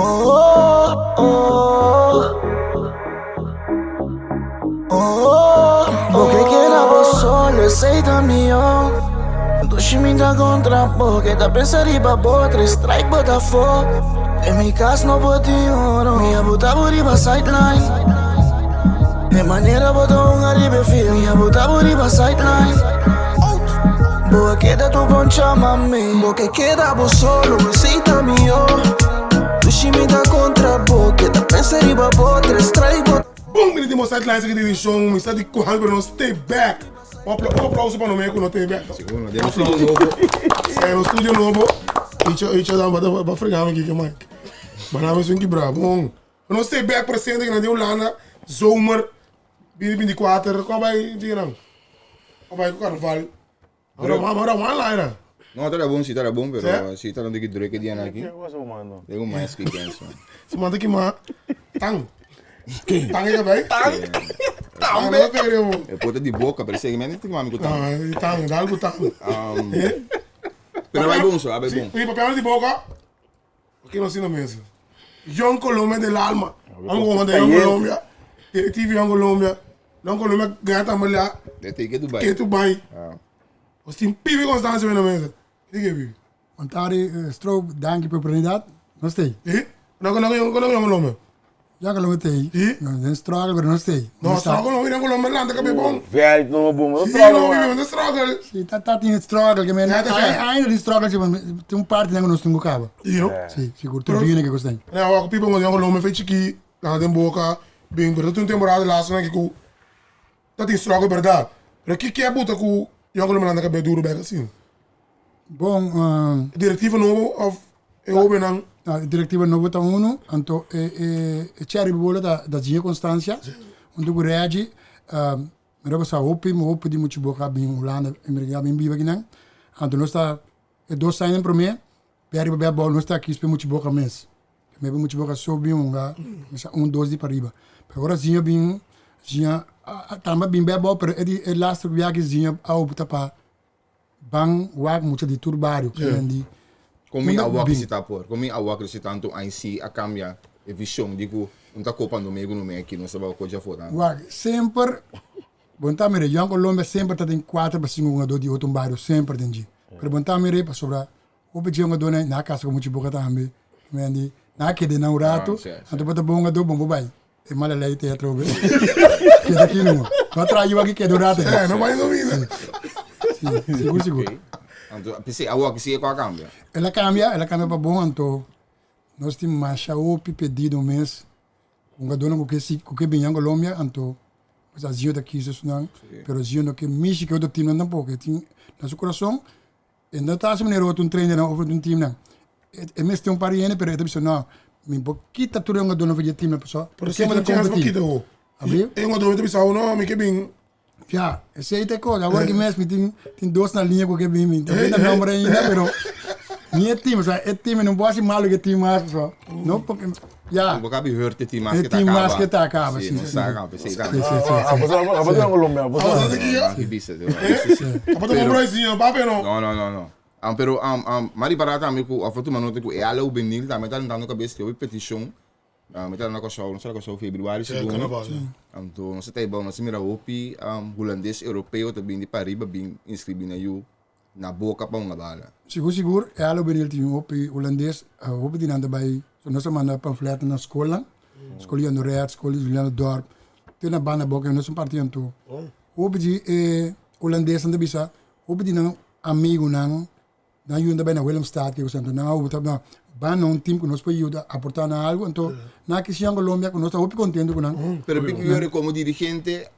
Oh, oh, oh. Bo ke keda bo solo, esei ta mihó. Dushi mi ta kontra bo, ke ta pensa riba bo, tres strike bo ta afó. Den mi kas no por tin oro, mi a buta bo riba sideline. E manera bo ta hunga riba e field, mi a buta bo riba sideline. Bo a keda tur bon chama mi. Bo ke keda bo solo, esei ta mihó. Dushi mi ta kontra bo, ke ta pensa riba bo, tres strike bo. Bon bini di mos sideline saki dirishon mi sa di kual pero nos stay back un aplauso pa no me ku no stay back Sigur no den un studio nobo Sa nos studio nobo icho icho dan ba ba frega mi kiko Mike ba na mes un kibra bon nos stay back presente na den Hulanda zomer 2024 kwa bai dinan kwa bai ku karnaval Ahora ahora wan laira. No, ta bon, si ta bon, pero si ta diki druk e dianan aki. Den un mes ki kens man. Si manda ki ma tang. Tang e kabei? Tang. Tang be. E por ta di boka, pero segi men ti mami ku tang. Ah, tang, dal ku tang. Pero a bai bon so, a bai bon. Si, papia di boka. Oké, nos tin na mesa. Young Colombia del alma. Vamos con de Young Colombia. Directiva Young Colombia. Young Colombia gana tambe la. De te ke Dubai. Ke Dubai. Nos tin Pibi Constancio na mesa. Di ke Pibi? Ontari Stroop, danki pa e oportunidat. Nos t'ei. I? No no Young Colombia. Young Colombia t'ei. I? No den struggle pero nos t'ei. No struggle no, Young Colombia lanta kabe bon. Veld no bon, no Sí, struggle. no, Pibi, no struggle. Si, ta ta tin struggle ke men Ja, ta ai ainda tin struggle si tin un parti nan ku nos tin ku kaba. I no? Si, sigur tur bini ke kos tin. Na wak Pibi Young Colombia fe chiki lanta den boka bin pero ta tin un temporada laatste nan ki ku ta tin struggle berdad. Pero ki ke a buta ku Young Colombia lanta kabe duro bek asin? Bon, E direktiva nobo of e hobennan? No, e direktiva nobo ta unu, anto e e e cherry bolo ta ta Zinho Constancia, hunto ku Reggie. Mi ta pasa hopi hopi di mucha boka a bin Hulanda, a bin biba akinan. Anto nos ta e dos añanan promé, bia riba bia abou nos ta aki spera mucha boka mes. Maybe mucha boka so bin hunga, mesa un dos di pariba. Pero ora Zinho bin, Zinho tambe a bin bia abou, pero e di e laatste biaha Zinho a opta pa Ban wak mucha di tur bario ke men di. Kon mi a wak si ta por? Kon mi a wak si tantu IC a kambia e vision di ku un ta kopa no megu no me aki nos ta bai koja afo tambe? Wak semper bon ta mira Young Colombia semper ta den kuater pa sinku hungador di otro bario semper den dje pero bon ta mira pasobra hopi dje hungadornan na kasa ku mucha boka tambe men di na kede nan un rato anto bo ta bon hungador bon bo bai E mala lei te atrobe. Keda aki numa. No traha yu aki keda un rato. Eh, no bai no bida. Si, sigur sigur. Okay. Anto, p'esei awor ki si e ku a kambia? El a kambia, el a kambia pa bon, anto nos tin masha hopi pedido mes. Hungadónan ku ke si, ku ke bini Colombia, anto pues Zio ta kisa esnan, pero Zio no ke mishi ke otro teamnan tampoko. E tin na su kurason E no ta hasi manera otro un trainernan of otro un teamnan. E mester un par di hende pero e ta bisa no, mi por kita tur e hungadornan for di e teamnan pasobra Pero ken si bo ta tin chance pa competi? kita ho. Abi? E hungador ta bisa ho no, mi ke bin. Ya, esei ta e cosa. Awor ki mes mi tin tin dos na liña ku ke bin, mi ta brinda nomber ainda pero ni e team, osea e team mi no por hasi malo ku e team mas pasobra no porque ya. Bo ka bi hurt e team mas E ke ta team kaba. mas ke ta kaba, Si, si, no si. sa kaba, esei ta. Si, si, si, si. Apo sa apo sa Colombia, apo sa. Apo sa ki Ki bisa, si, si. Apo ta bon prijs, papi no. No, no, no, no. Pero mi a ripará tambe ku òf a tuma nota ku e ala hubenil tambe ta lantando kabes ku hopi petishon. Mi ta na Kòrsou, nos ta na Kòrsou febrüari segun. Anto nos ta taiba, nos a mira hopi hulandes europeo ta bin di pariba bin inskribí na yu na boka pa hunga bala. Sigur sigur e ala hubenil tin hopi hulandes, hopi di nan ta bai, nos a manda pamflètnan na skolnan, skol Jan Doret, skol Juliana Dorp, te na banda boka nos a parti anto. Hopi di e hulandesnan ta bisa, hopi di nan amigunan, nan yuda ta bai na Willemstad kiko santo, nan a hopi ta ban na un team ku nos por yuda aportá nan algu, anto nan a kisi Colombia ku nos ta hopi kontento ku nan. Pero Big Yore komo dirigente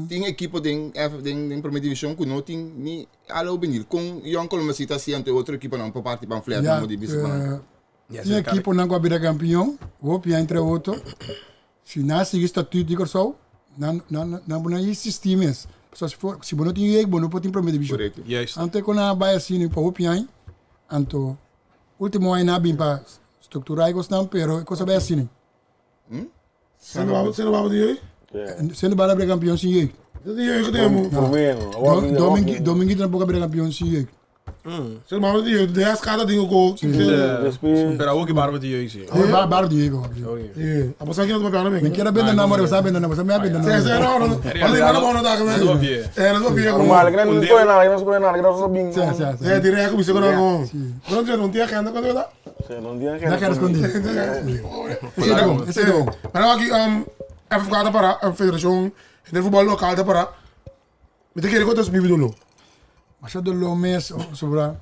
tin ekipo den den prome divishon ku no tin ni ala hubenil, kon Young Colombia si ta hasi anto e otro ekiponan por parti pamflet nan di bisa ku nan? Tin ekiponan ku a bira kampion, hopi entre otro. Si nan a sigui statuut di Kòrsou, nan nan nan por nan insistí mes. Pasobra si for si bo no tin jeugd bo no por tin prome divishon. Korekto. Juist. Anto ku nan a bai asina pa hopi aña, anto último aña nan a bin pa strukturá e kosnan, pero e kos a bai asina. Sendo baba, sendo baba di jeugd? Sendo baba a bira kampion sin jeugd. Sin jeugd temo. Promé no. Dominguito tampoco a bira kampion sin jeugd. Se barba di jeugd, de skada dingo ko. Pero awor ki barba di jeugd si. Awor barba di jeugd hoor. Sí. Abo sa ki no papia na Mi kier a bende nomber, bo sa bende nomber, bo sa mi a bende nomber. Sí, sí, no, no. Ora di manda bo no ta No ta papia. Eh, no ta papia. Normal, que no scoge nada, que no scoge nada, que no so bin. Sí, sí, sí. Eh, direct ku bisa ku no. Pero no no tiene agenda cuando ta. Sí, no tiene agenda. Na kera escondi. Esei ta bon, esei ta bon. Pero aki FFK ta para, Federacion de Futbol Local ta para. Mi ta kere ku ta bibi doló. Masha doló mes sobra.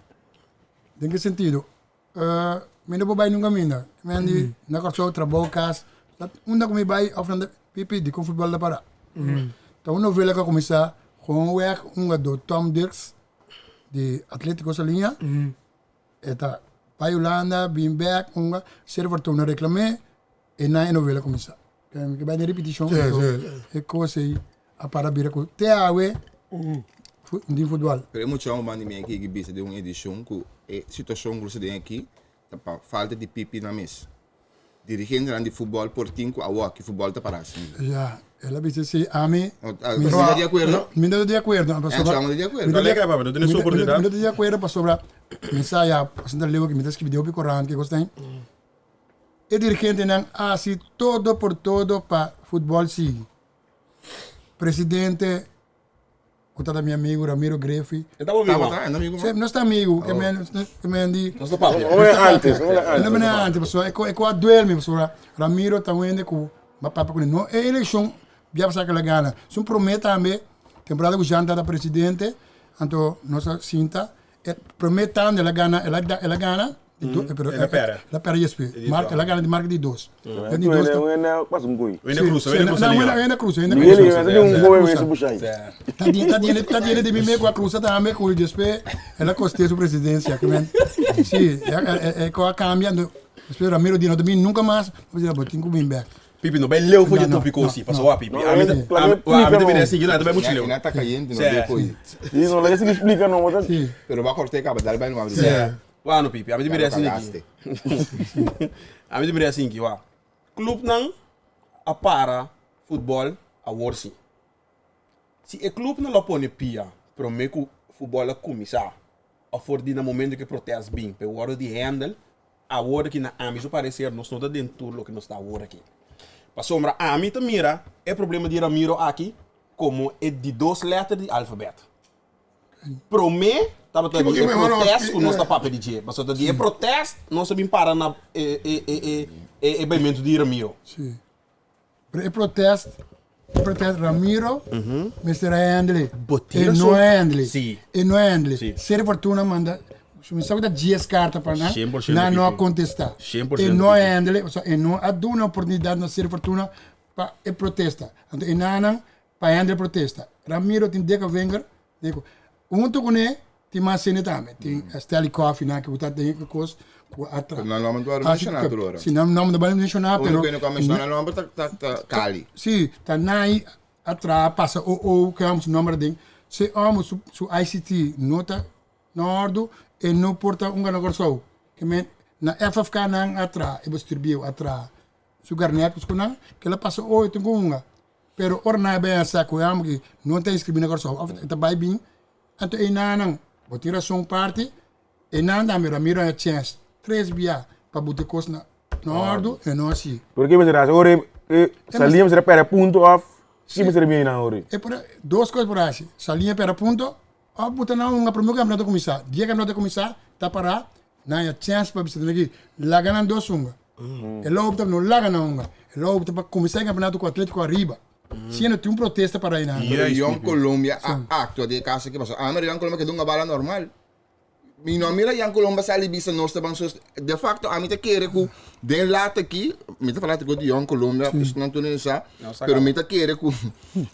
Den ke sentido? Mi no por bai nunka minda. Mi a di na Kòrsou trabou kas. Unda ku mi bai òf nan ta pipi dikon futbòl ta para. Ta un novela ku a kuminsá gewoonweg un hungadó Tom Dirks di Atletico Saliña. E ta bai Hulanda bin bèk hunga Cerro Fortuna reklam'é e nan e novela kuminsá. Mi ke bai den ripitishon e kos ei a para bira ku te awe den futbòl. Pero e mucha un banda di mi aki ki bisa den un edishon ku e situashon ku nos ta den aki ta pa falta di pipi nan mes. Dirigentenan di futbòl por tin ku awor ki futbòl ta para asin. Ya, el a bisa si ami. Mi ta di akuerdo? Mi no ta di akuerdo. Pasobra. Mi ta di akuerdo. Mi no ta di akuerdo pasobra mi sa ya pasobra leu aki mi ta skibi den hopi korant ki kos ta ei. E dirigentenan a hasi todo por todo pa futbòl sigui. Presidente ku tabata mi amigu Ramiro Greffi. E ta bo amigu? Tabata, e no amigu mas? Nos ta amigu, ke men, ke men di. Nos ta papia. No mene antes, no mene antes. No mene antes, pasobra e ko a duel mi, pasobra Ramiro ta un hende ku bo a papia kuné. No e elekshon bia pasá ku el a gana. Su promé tambe, temporada ku Jean tabata presidente, anto nos a sinta, E prome tanda el a gana, el a el a gana, di do, pero El a perde. El a perde despues. Mark, el a gana di marca di dos. Den di dos ta. Wena pasa un koi. Wena cruza, wena cruza liga. Wena cruza, wena cruza. Miguel, wena un goe wena bushai. Ta di, ta di, ta di de mi me ku a cruza tambe ku despues el a costea su presidencia. Ke men, si, e e ko a cambia, despues Ramiro di no ta bin nunca mas, bo di bo tin ku bin bek. Pipi no bai leu for dje topico si paso wak pipi ami ta ami ta mira si yo no ta bai mucho leu. Ina ta cayente no de koi. Si no laga sigui splica no bo ta. Pero bo a corta e caba dal bai no abri. Wak no pipi ami ta mira asin aki ami ta mira asin aki wak clubnan a para futbol awor si si e clubnan lo a pone pia prome cu futbol a cuminsa of for di na momento cu e protest bin pa e wordo di handle Awor aki na ami su parecer nos no ta den tur loke nos ta awor aki. Pasobra ami ta mira e problema di Ramiro aki como e di dos letter di alfabet. Prome tabata di e protest cu nos ta papia di dje. Pasobra ta di e protest nos a bin para na e e e e baimento di Ramiro. Sí. Pero e protest, e protest Ramiro mester a handle. Bo tin E razon. no handle. Sí. E no handle. Sí. Seri Fortuna manda, su mi sa ku ta 10 karta pa nan, 100% nan no a Pipi. kontestá. 100% E no Pipi. handle, o sea, e no a duna oportunidat na Seri Fortuna pa e protesta. Anto e nanan pa handle protesta. Ramiro tin deka vinger, deko. Hunto kuné tin mas hende tambe. Tin Stanley Coffee nan ku ta den e kos ku a tra. Pero nan nomber no a menshoná tur ora. Si, nan nomber no a menshoná, pero. Úniko hende ku a menshoná nan nomber ta ta ta Cali. Si, ta nai a traha pasa OO ku e hòmber su nomber aden. Si e hòmber su su ICT no ta na òrdu, e no por ta un gana Kòrsou. Ke men na FFK nan a traha, e bestuur bieu a traha su garnet ku nan, kila pasa OO e tin ku hunga. Pero ora nan a bai a sa ku e hòmber aki no ta inskribí na Kòrsou òf e ta bai bin Anto enanan, bo tin rason parti, enan tambe Ramiro a chens tres bia pa buta e kos na ordu e no hasi. Por ke mester hasi ora e salia mester a perde punto of ki mester a bini einan ora? E por dos kos por hasi, salia perde punto of buta nan hunga prome ku kampeonato kuminsá. Dia kampeonato kuminsá ta pará nan a chens pa bisa aki laga nan dos hunga. E lo opta pa no laga nan hunga, e lo opta pa kuminsá e kampeonato ku Atletico ariba. Siendo tin un protesta para einan. Pero Jong Colombia a actua den e caso aki pasobra ami Jong Colombia keda un bala normal. Mi no a mira Jong Colombia sali bisa nos ta ban sos. De facto ami ta kere cu den laat aki, mi ta falando di Jong Colombia, esnan tur nan sa, pero mi ta kere cu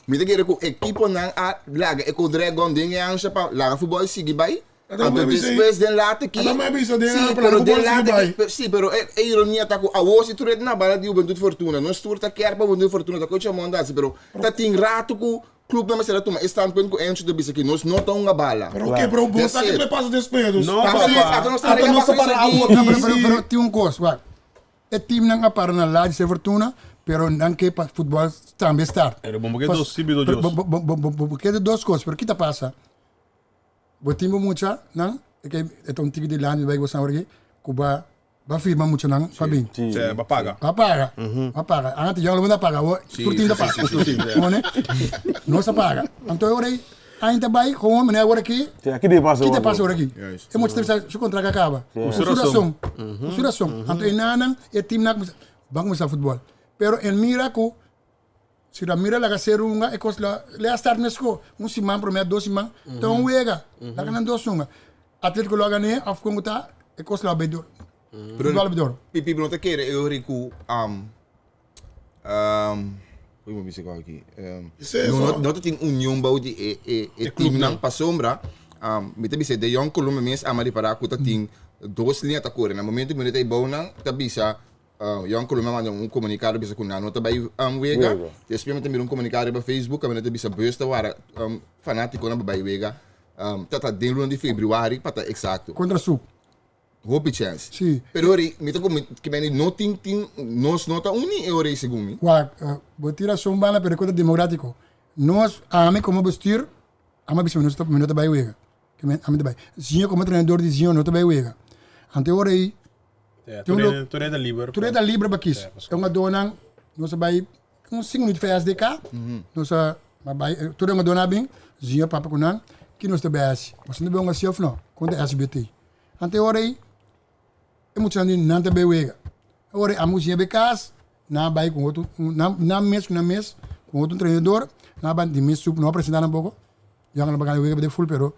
mi ta kere cu ekiponan a laga e Codregon den e ansha pa laga futbol sigui bay. Anto despues den laat aki, sí, pero den laat aki, sí, pero e ironia ta ku awor si tur e na bala di Hubentud Fortuna, nos tur ta kier pa Hubentud Fortuna ta kochi amon ta hasi, pero ta tin rato ku clubnan mester a tuma e standpunt ku Encho ta bisa ki nos no ta hunga bala. Pero oke, pero bo sa ke pasa despues. No, papa. Ata nos ta rega pasa esaki. No, pero, pero, pero tin un kos, wak. E teamnan a para na la di Ser Fortuna, pero nan ke pa futbol tambe start. Pero bo ke dos sibi do Dios. Bo ke dos kos, pero kita pasa? Bo tin bo mucha nan? E ke e ta un tiki dilanti mi bai gosa ora aki ku ba ba firma muchanan pa bin. Si, ba paga. Ba paga. Ba paga. Antes Jong Lobon ta paga, awor tur tin ta paga. Ngone? Nos a paga. Anto e ora ei ain ta bai gewoon meneer awor aki. Si, aki te pasa Ki te pasa awor aki? E mucha ta bisa su contract a kaba. Ku su rason. Ku su rason. Anto e nanan e teamnan a kuminsa ban kuminsa futbol. Pero el mira ku Si Ramiro laga ser hunga e kos lo le a start mesko un siman prome dos siman ta un wega laga nan dos hunga Atletico lo a gane of kon ku ta e kos lo a bay dor Pero futbol a bay dor. Pipi no ta kere e ori ku hoe moet ik zeggen aki no no ta tin union bou di e e e teamnan pasobra mi ta bisa de Jong Colombia mes ama ripara ku ta tin dos liña ta kore na momento ku mi ta e bounan ta bisa Jan Colombia manda un comunicado bisa cu nan no ta bay wega. Despues mi ta mira un comunicado riba Facebook caminda ta bisa bus ta wara fanaticonan pa bay wega. Ta ta den luna di februari pa ta exacto. Contra Soep. Hopi chance. Si. Pero ori mi ta como ki meni no tin tin nos no ta uni e ori segun mi. Wak, bo tin razon banda pero e cosa democratico. Nos, ami como bestuur, ami a bisa mi no ta bay wega. Ami ta bay. Zinho como trenador di Zinho no ta bay wega. Anto e ora ey Tur e ta liber. Tur e ta liber pa kis. E hungadónan nos a bai un sinku minuut for SDK. Nos a bai tur e hungadónan a bin. Zinho papia ku nan ki nos ta bai hasi. Boso ta bai hunga si òf no? Konta SBT. Anto e ora ei e muchanan di nan ta bai wega. E ora ei amo ku Zinho bai kas nan a bai ku otro nan mes ku nan mes ku otro entrenador nan a bai di mes sup no a presentá tampoco. Young lo baga e wega bete full pero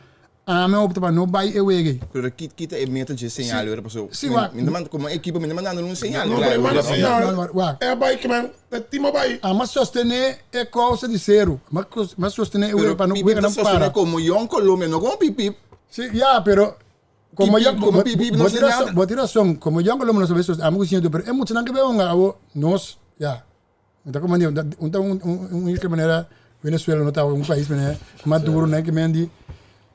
ami a opta pa no bai e wega ei. Pero kita e meta dje señal ora paso Si wak. Mi ta manda como ekipo mi ta mandando un señal No claro. pero e manda señal. Wak. E a bai kimen e team a bai. Ami a sostene e causa di Seru. Mi a sostene e wega pa no wega nan para. Pero Pipi ta sostene como Young Colombia no como Pipip. Si ya pero como Pipip como Pipip no señal. Bo tin razon como Young Colombia no sabe sostene ami ku siña pero e muchanan ke bai hunga awo nos ya. Un ta como un ta un un isla manera Venezuela no ta un país manera Maduro nan que men di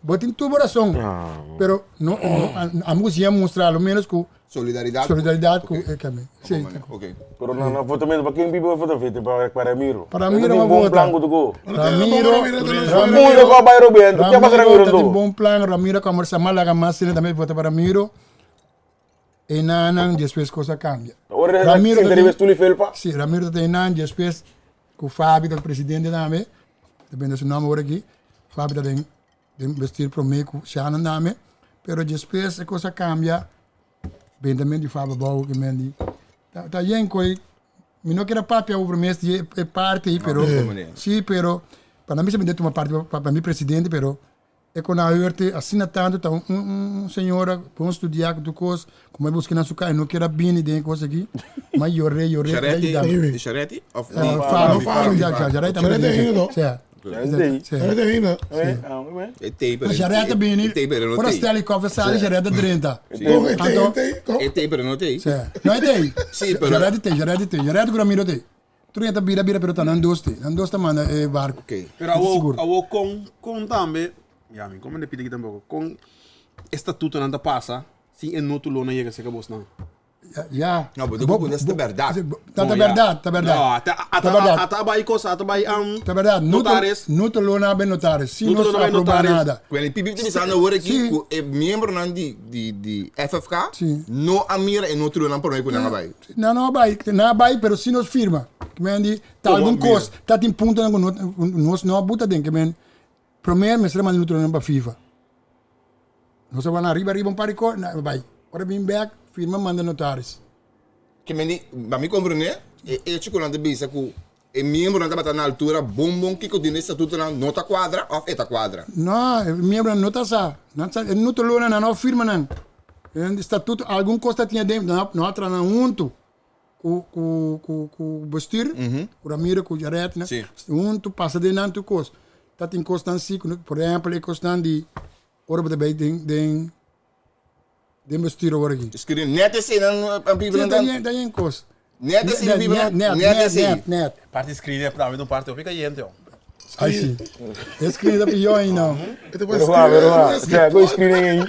bo tin tur bo razón pero no amo si a mustra lo menos cu Solidaridad solidaridad cu e kami si Ok. Pero na na votamento pa ken pipo vota vete pa pa Ramiro. Pa Ramiro ma vota. Bon plan cu tuco. Ramiro Ramiro ko bay Roberto. Ke pasa Ramiro Ramiro tin bon plan Ramiro conversa Malaga mas sino tambe vota pa Ramiro. Enanan despues cos a cambia. Ora Ramiro sinta riba stoel y felpa. Si, Ramiro ta enan despues cu Fabi ta presidente tambe, depende su nomber ora aki, Fabi ta den den bestuur prome cu Shannon tambe, pero despues e cos a cambia, bentament di Fabi abao ki men di ta ta yen coi, mi no kier a papia over mes di e parti ei pero si pero pa nan bisa mi den tuma parti pa mi presidente pero E kon a hurte asina tantu ta un un señora bon studiá ku tur kos ku mai buska na su ka e no kier a bini den e kos aki mai yor'é yor'é el a yuda mi. Di Sharetti of di Fabi Fabi ya ya Sharetti tambe Sharetti ainda no si si Sharetti ainda E tei pero Sharetti a bini e tei pero no ora tei. Stanley Koffer sali Sharetti a drenta Kon e tei Anto e tei kon E tei pero no tei. si no e tei Si pero Sharetti tei Sharetti tei Sharetti ku Ramiro tei Tur e ta bira bira pero ta nan dos te. Nan dos ta manda e barco. Ok. Pero awo, awo con, con tambe, ya mi como pidi tampoco, con estatutonan ta pasa sin e notulonan yega cerca bosnan? Ya, ya. No, bo bo ta berdad. Ta ta berdad, ta berdad. No, ata, ata, ata bai cosa, ata bai um, Ta berdad. notaris. Notulona ben notaris. Si no sa aproba nada. Bueno, pipi ta bisando awor aki cu e miembronan di di di FFK no a mira e notulonan prome cu nan a bai. Nan no a bai, nan a bai pero si nos firma. Ke men di ta algun kos, ta tin puntonan ku nos no a buta den. Ke men prome mester a manda nutronan pa FIFA. Nos a wan ariba ariba un par di kos, nan a bai. Ora bin bek, firma manda notaris. Ke men di, pa mi komprende, e echo ku nan ta bisa ku e miembronan tabata na altura bon bon kiko den e statutonan no ta kuadra òf e ta kuadra? No, e miembronan no ta sa. Nan sa e notolonan nan no firma nan. E statuto algun kos ta tin aden, nan a traha nan huntu ku ku ku ku bestuur, ku Ramiro, ku Jared, nan huntu pasa den nan tur kos. Ta tin kosnan si ku por ehèmpel e kosnan di ora bo ta bai den den Den bestuur awor aki. Screen net esei nan a biba nan. Ta yen kos. Net esei biba nan. Net esei. Net, net. Parti screen e tambe ta un parti hopi cayente ho. Ai si. E screen ta pior ainda. Pero wa, pero wa. Sea, con screening ei.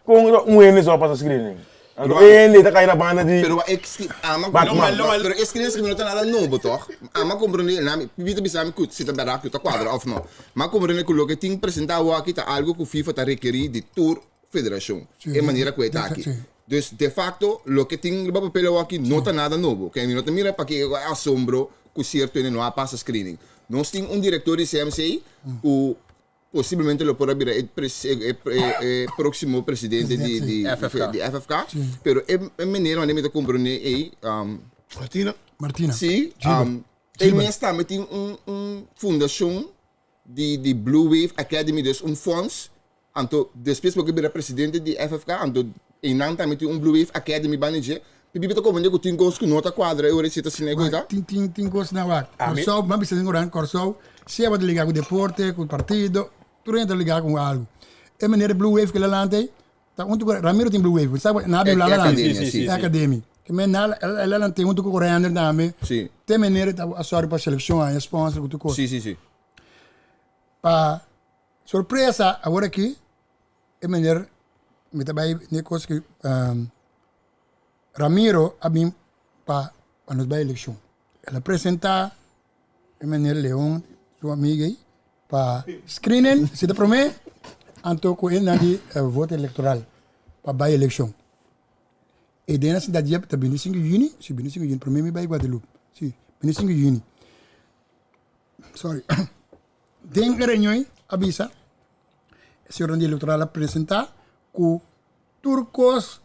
Con un hende so a pasa screening. Anto hende ta kai na banda di. Pero e ama Batman. Pero e screen no ta nada nobo toch? Ama comprende na mi pibita bisa mi ku si ta berdad ku ta cuadra of no. Ma comprende ku loke tin presenta awo aki ta algo ku FIFA ta rekeri di tur federacion. E manera ku e ta aki. Dus de facto loke tin riba papel awo aki no ta nada nobo. Ke mi no ta mira paki e asombro ku cierto hende no a pasa screening. Nos tin un director di CMC ku Posiblemente lo por a bira e e proximo presidente di di FFK. Di FFK. Pero e e meneer wanneer mi ta comprende ey Martina. Martina. Si, e mes tambe tin un un fundacion di di Blue Wave Academy, dus un fonds. Anto despues bo ke bira presidente di FFK, anto eynan tambe tin un Blue Wave Academy banda dje. Pipi ta comprende ku tin kos ku no ta kuadra e ora e si ta asina e koita. Tin tin tin kos na wak. Kòrsou, mi a bisa den oran Kòrsou si tabata ligá ku deporte, ku partido, tur hende ta ligá ku algu. E manera Blue Wave ku el a lanta ei, ta huntu ku Ramiro tin Blue Wave, bo sa na a bin Hulanda lanta. E akademia. Ke men na el a lant'é huntu ku Render tambe. Te manera ta a sòru pa selekshon haña sponsor ku tur kos. Pa sorpresa awor aki e meneer mi ta bai ne kos ku Ramiro a bin pa pa nos bai elekshon. El a presenta e meneer Leon su amiga ei pa screening si ta prome anto ku e nan di voto elektoral pa bai elekshon. E den a sinta dia ta 25 juni, si 25 juni prome mi bai Guadeloupe, si 25 juni. Sorry. Den e reunion a bisa e señor di elektoral a presenta ku tur kos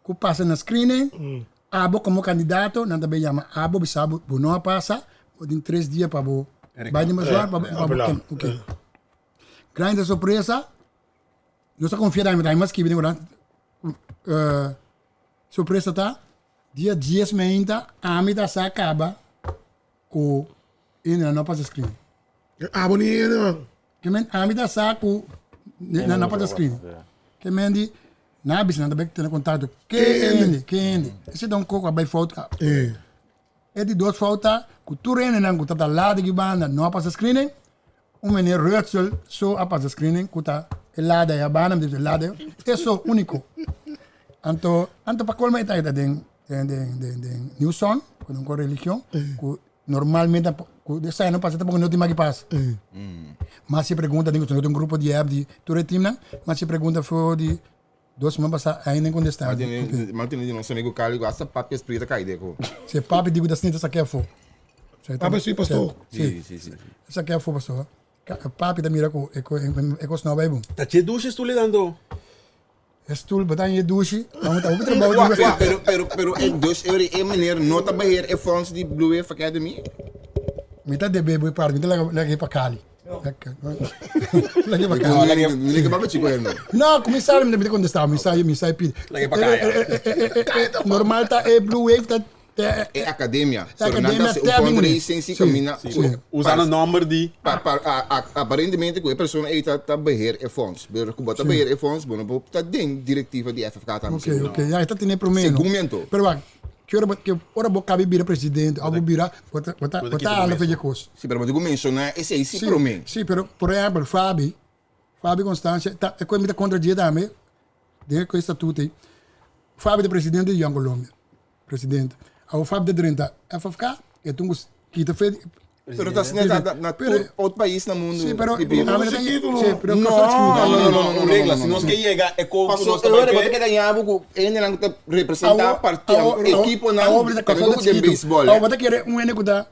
ku pasa na screening, abo komo kandidato nan ta bay yama abo bisa bo bo no a pasa, bo tin tres dia pa bo bay den bezwaar pa bo pa bo ken. Ok. Grande sorpresa, nos ta konfia dai mas skibi den oran sorpresa ta dia dies meinta ami ta sa kaba ku hende nan no a pasa screening. Abo ni hende man. Ke men ami ta sa ku nan no a pasa screening. Ke men di nan a bisa nan ta bai tene kontakto ke hende ke hende. Ese ta un koko a bai fout kaba. E di dos fout ta ku tur hendenan ku tabata lado di banda no a pasa screening. Un meneer Rutzel so a pasa screening ku ta e lado ei a banda mi ta bisa e lado ei e so uniko. Anto anto pa colmo e ta den den den den New Sun ku ta un religion ku Normalmente ku esei no pasa tampoco no tin maki pasa. Mas si pregunta den ku un grupo di app di tur e teamnan, mas si pregunta for di dos siman pasa ainda contesta. Mas tene di nos amigo Cali ku hasta papia sprit a kai deko. Si papi di ku ta sinta saké afó. Papi si pastor. Si. Saké afó pastor. Papi ta mira ku e kos no bai bon. Ta che dushi stoel ei tanto. E stoel bo ta haña e dushi. Amo ta hopi trabou di Wak, pero, pero, pero e dus euro e meneer no ta beheer e fonds di Blue Wave Academy? Mi ta debe bo e parti, mi ta laga laga e pa Cali. Laga e pa Cali. Mi no ke papia chico hende. No, ku mi sa mi ta kontesta, mi sa mi sa e pidi. Laga e pa Cali. Normal ta e Blue Wave ta E academia. Pero nan ta haci un fundraising si caminda cu Usando nomber di. Pa pa aparentemente cu e persona ey ta ta beheer e fonds. Pero cu bo ta beheer e fonds bo no por ta den directiva di FFK tambe Ok, ok. Ya e ta tene prome no. Segun mi anto. Pero wak, ki ora bo ki ora bo cabe bira presidente of bo bira bo ta bo ta bo ta hala fe dje cos. Si pero bo tin cu menciona esey si prome. Si, pero por ehempel Fabi, Fabi Constancia ta e cu mi ta contra dje tambe den e statuto ey. Fabi ta presidente di Young Colombia. Presidente. Awor Fab ta drenta FFK, e tin ku kita fe. Pero ta asina ta na tur otro pais na mundu. Sí, pero Pipi. no, sí, pero No, Kòrsou chikitu. no, no, no, no, Un regla, no, si no, nos no. ke yega e ko ku Paso nos ta e bai ora bo pe. ta keda ñabu ku hendenan ku ta representá Awor, partido, awor, ekiponan, awor, awor, tambe Kòrsou ta ku den chikitu. beisbòl. Awor bo ta kere un hende ku ta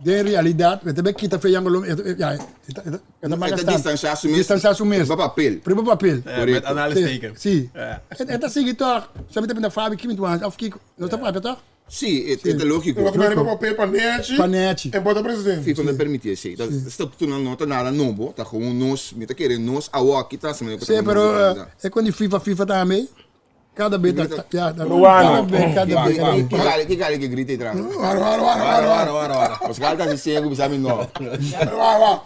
den realidat, bo ta bai kita fe Yangolom, e ta, ya, e ta, e ta, e ta E marka ta stamp. distansiá su mes. Distansiá su mes. Riba papel. Riba papel. Eh, met Correcto. aanhalingsteken. Sí. Ja. E, e ta sigui tòg. Sa mi ta pinta Fabi kimi tu antes, òf kiko. No ta papia tòg? Sí, e e ta lógiko. Bo ta riba papel pa Nechi. Pa Nechi. En bo ta presidente. FIFA no ta permití esei. Ta statutonan no ta nada nobo, ta gewoon nos, mi ta kere nos awor aki ta hasi manera ku ta Sí, pero mundu. e kon di FIFA, FIFA tambe. Cada vez ta, ya, ta, Peruano. cada vez, cada vez, cada vez. Ki kale, ki kale ke grita ei tras? Wara, wara, wara, wara, wara. Wara, wara. Oscar ta hasi seña ku bisa mi no. Wara, wara.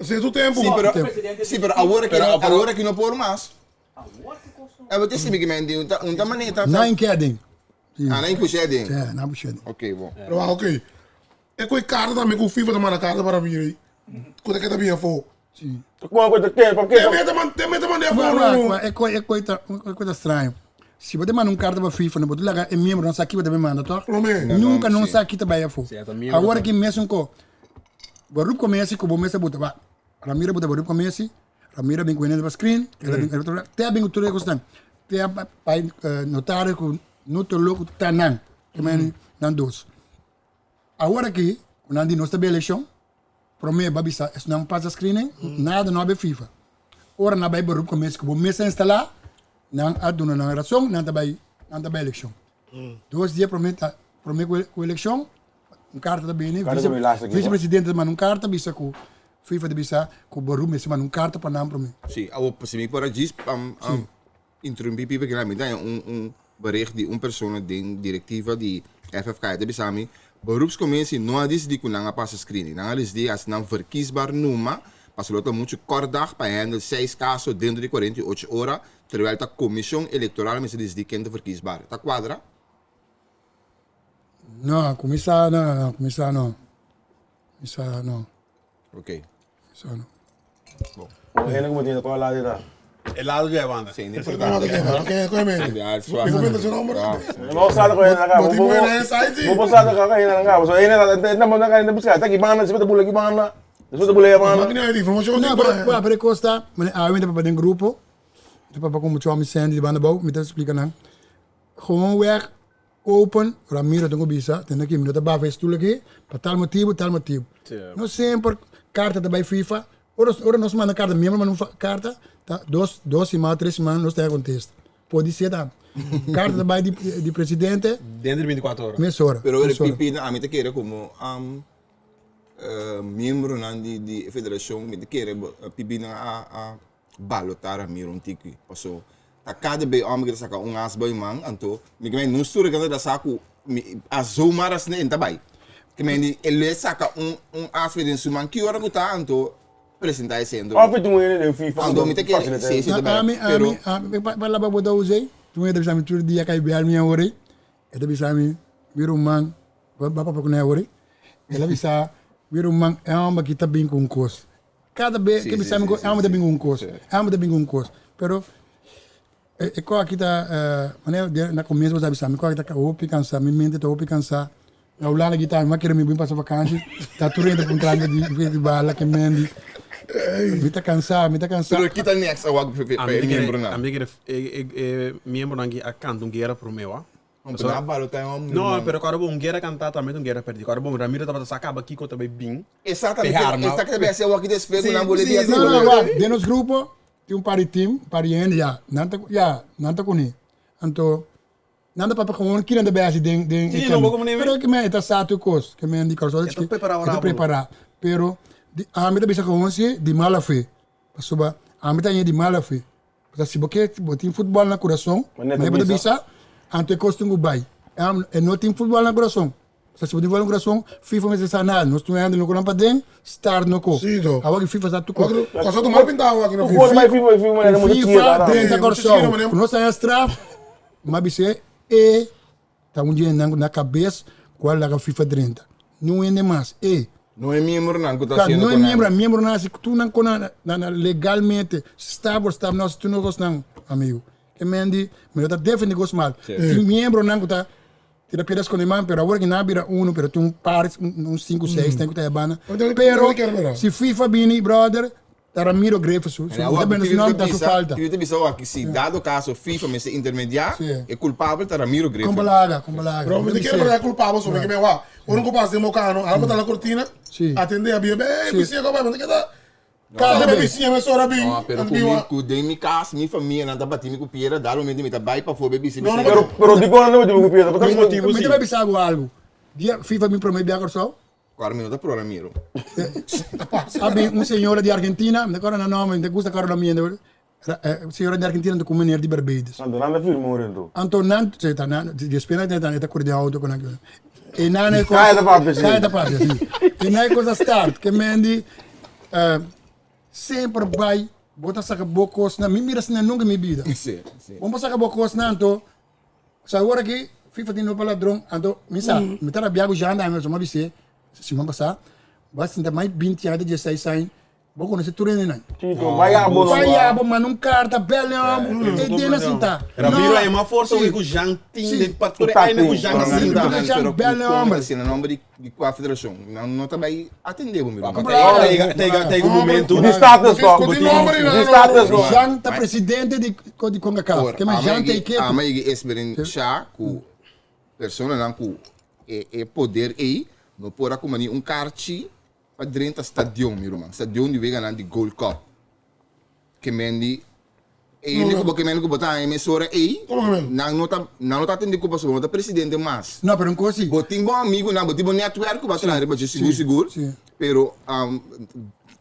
Si tu tempu. Sí, pero, sí, pero awor aki no, awor aki no por mas. Awor te sibi ki men di, un ta, un ta manera ta. Nine keding. Ah, nine pusheding. Ja, nine pusheding. Ok, bon. Pero ah, ok. E ku e karta tambe ku FIFA ta manda karta para mi ei. Ku ta keda bien afó. Sí. Kon ku ta ken pa Te mete man, te mete man de Wa, afo wa, no. wa, e koi, e koi ta, e koi ta straño. Si bo ta manda un karta pa FIFA, no bo ta laga e miembronan sa ki bo ta bin manda, tòg? Promé. Nunka no sa ki ta bai afó. Si, e ta miembro Awor ta. aki mesun ko, bo rup komesi ku bo mester buta, wa, Ramiro buta bo rup komesi, Ramiro a bin ku hende riba screen, el a bin, el a te a bin ku tur e kosnan. Te a bai notario ku no ta loko ta nan, ke men nan dos. Awor aki, ku nan di nos ta bai elekshon, Prome ba bisa esnan pasa screening, nada no a bay FIFA. Ora nan a bay beroep commissie cu bo mes a instala, nan a duna nan razon, nan ta bay, nan ta bay eleccion. Dos dia prome ta, prome cu cu eleccion, un carta ta bini, Carta vice, cu laatste keer, vice presidente ta manda un carta bisa cu FIFA ta bisa cu beroep mester manda un carta pa nan prome. Sí, awor si mi por a djis interrumpí Pipe kila mi ta un un bericht di un persona den directiva di FFK e ta bisa mi beroepscommissie no a dicidi cu nan a pasa screening nan a dicidi haci nan verkiesbaar numa pasobra lo ta mucho kort dag pa handle seis caso dentro di 48 ora terwijl ta comision electoral mester dicidi ken ta verkiesbaar ta cuadra? No, cuminsa no, no, cuminsa no. Cuminsa no. Ok. Cuminsa no. Bon. Bo hende ku bo tin kua lado ta? E lado dje banda. Sí, no importante. Oké, oké, men. Ja, het is waar. Mi comenta su nombre. No sa ko hende ka. Bo tin buena insight, sí. Bo bo sa ka hende ka. So hende ta ta manda ka hende buska. Ta ki banda, si ta bula ki banda. Si ta bula ya banda. Makina di information No, di pero, pero, pero costa, mane awe ta papa den grupo. Ta papa con mucho mi Sandy di banda bou, mi ta explica nan. Gewoon weg open, Ramiro tengo bisa, tende aki mi no ta bafa e stoel aki, pa tal motibu, tal motibu. No semper karta ta bai FIFA, ora, ora nos manda karta, miembro manda un karta, ta dos, dos siman, tres siman nos ta kontesta. Podi ser tambe. Karta ta bai di, di presidente. Dentro di 24 ora. Mesora. Pero mesora. Pipi, ami ta kere komo um, uh, miembronan di, di federashon, mi ta kere Pipi nan a, a balotá Ramiro un tiki paso ta kada be homber ta saka un as bay man anto mi ke nos tur ke ta sa ku mi a zomaar asina en ta bay ke men di el lo saka un un as den su man ki ora ku ta anto presenta e centro Of e tin un hende den FIFA anto mi ta kere si si ta Na, ami, pero ami, ami, pa, pa laba bo ta us'e, tu e ta bisa mi tur dia kai bel mi awor ei, e ta bisa mi, mi ruman, ba ba papia ku nan awor ei, el a bisa mi ruman e homber aki ta bin ku un kos. Kada be ke bisa mi ku e homber ta bin ku un kos, e homber ta bin ku un kos. Pero e e kos aki ta manera di na komienso bo sa bisa mi kos aki ta hopi kansa, mi mente ta hopi kansa. Na Hulanda aki tambe mi a kere mi bin pasa vakansi, ta tur hende puntra mi di di bala ke mendi. Mi ta kansa, mi ta kansa. Pero kita next awak pa e miembronan? Ami ta kere e e miembronan aki a kanta un guera prome wak. No, pero na balo ta un No, pero kòrda bo un guera kantá tambe ta un guera pèrdí. Kòrda bo Ramiro tabata sa kaba kiko ta bai bin. Exactamente. Pe arma. Esta ke ta awor ki despues ku nan bole dia. No, no, wak, den nos grupo tin un par di team, un par di hende, ya, nan ta, ya, nan ta kuné. Anto, nan ta papia gewoon kinan ta bai hasi den, den e Sí, no, bo komo ne. Pero ke men e ta sa tur kos, ke men di Kòrsou ta E ta prepará e ta ora bo. prepará. Pero, di, ami ta bisa gewoon si di mala fe. Pasobra ami ta haña di mala fe. Pasobra si bo ke bo tin futbòl na kurason, Manera manera bo ta bisa. bisa, anto e kos tin ku bai. E no tin futbòl na kurason. Pasobra si bo tin futbòl na kurason, FIFA mester sa nada. Nos tur hende no ku nan paden, start no ko. Sí, to. Awor ki FIFA sa tur kos. Kòrsou ta mal pintá awor aki na Ku FIFA. bai FIFA, FIFA manera Ku mucha FIFA chiquito, no? drenta Sí, mucha Kòrsou, chiquito, manera- ku nos haña straf, mi a bis'é e Ta un dje nan na kabes ku a laga FIFA drenta. Niun hende mas. E. No e miembronan ku ta Ka hasiendo no e ku nan. miembro, miembronan hasi tur nan kon na na legalmente stap por stap nos tur nos nan amigo. Ke men di mi no ta defende kos mal. Tin miembronan ku ta tira piedra skonde man pero awor ki nan a bira uno pero tin un par un sinku seis ten ku ta e banda. Pero si FIFA bini brother Ta Ramiro Grefe su, su, Awor, ta su nomber ta su falta. Ti bisa awor ki si dado caso FIFA mester intermedia, e culpabel ta Ramiro Grefe. Con balaga, con balaga. Pero mi ta kere para e culpabel so, mi ke wak, ora un ku pasa den Mocano, algo ta na cortina, atende a bia, ey bisiña ko bai, mi ta keda, cada bes bisiña mesora bin, No, pero ku mi, ku den mi cas, mi famia nan ta bati mi ku piedra, dado momento mi ta bai pafó be bisi bisiña. Pero, pero dikon nan ta bati bo ku piedra? Pa tal motibu Mi si. ta bai bisa bo algo, dia FIFA bin prome bia Kòrsou, Cuatro minuto pro Ramiro. A bin un señora di Argentina, mi ta acorda na nomber, mi ta gusta acorda nomber hende, señora di Argentina anto cu un meneer di Barbados. Anto nan ta firma un rento. Anto nan, si ta nan, despues nan ta, e ta curi den auto cu nan. E nan e cos. Caya ta papia si. Caya ta papia si. E nan e cos a start, ke men di, semper bay, bo ta saca bo cosnan, mi mira asina nunca en mi bida. Si, si. Bo por saca bo cosnan anto, Sa awor aki FIFA tin lopa ladron, anto mi sa, mi ta rabia ku Jean dame, so mi a bis'é siman pasá, bo a sinta mai binti aña te dieseis aña, Bo conoce tur hendenan. Chito, vaya bo no. Vaya bo manda un carta, bel hom, e den a sinta. Ramiro a mas forsa ku Jean tin den pa tur e aña ku Jean a sinta. Pero ku kon ta na nomber di kua federashon? Nan no ta bai atende bo mi ruman. Ta yega un momento. Di status to. Di status no. Jean ta presidente di Concacaf. Ke men Jean ta e ketu. Ama yega esperensha ku personanan ku e poder ei no por a kuma ni un karchi Pa drenta stadion mi ruman, stadion di weganan di Gold Cup. Ke men di e hende ku bo ke men ku bo ta haña mesora ei, nan no ta nan no ta atende ku pasobra bo no ta presidente mas. No, pero un kos si. Bo tin bo amigunan, bo tin bo netwerk ku bo a traha riba dje sigur sigur, pero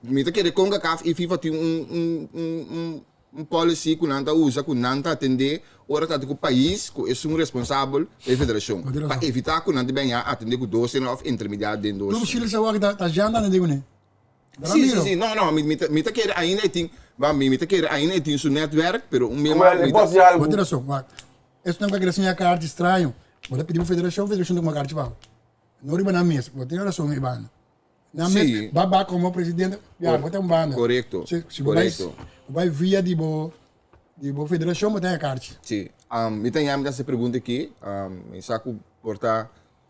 mi ta kere Concacaf i FIFA tin un un un Un policy ku nan ta usa ku nan ta atendé ora ta ku pais ku esun responsabel pa e federashon pa evitá ku nan ta bèn ya atendé ku dosena òf intermediá den Club dosena. Chile sa wak ta janda atendé kuné. Sí, sí, sí. No, no, mi, mi ta, mi ta kere ainda e tin, ba, mi, mi ta kere ainda e tin su netwerk, pero un mema, Well, e mi ta, bos di algu. Bo tin rason, wak. Esnan ku a kere siña kaarchi straño, bo ta pidi bo federashon, federashon ta kuma kaarchi pa bo. No riba nan mes, bo tin rason Ivano. Na mes Sí. ba ba como presidente, ya, bo ta un banda. Correcto, Si, si bo bai, correcto. bo bai via di bo, di bo federacion, bo ta karchi. Sí. Mi ta yami ta hasi pregunta aki. Mi sa ku por ta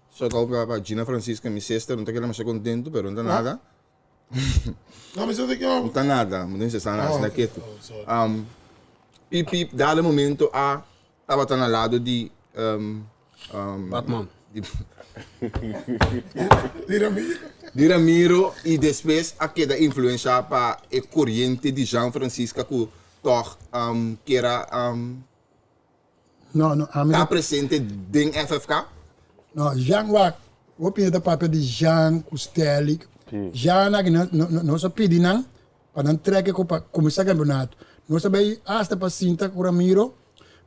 so gou pa Gina Francisca, mi sister, no ta keda masha kontentu, pero no ta nada. No, mi sister No ta nada, mi no sa nada, asina ketu. Pip Pip, dado momento a tabata na lado di Batman. Di, di Ramiro. Di Ramiro y despues a keda influencia pa e coriente di Jean Francisca cu toch kera No, no, ami ta presente den FFK. No, Jean wak, hopi hende ta papia di Jean cu Stelly. Jean aki no, no, nos a pidi nan pa nan trek e pa cuminsa campeonato. Nos a bay hasta pa sinta cu Ramiro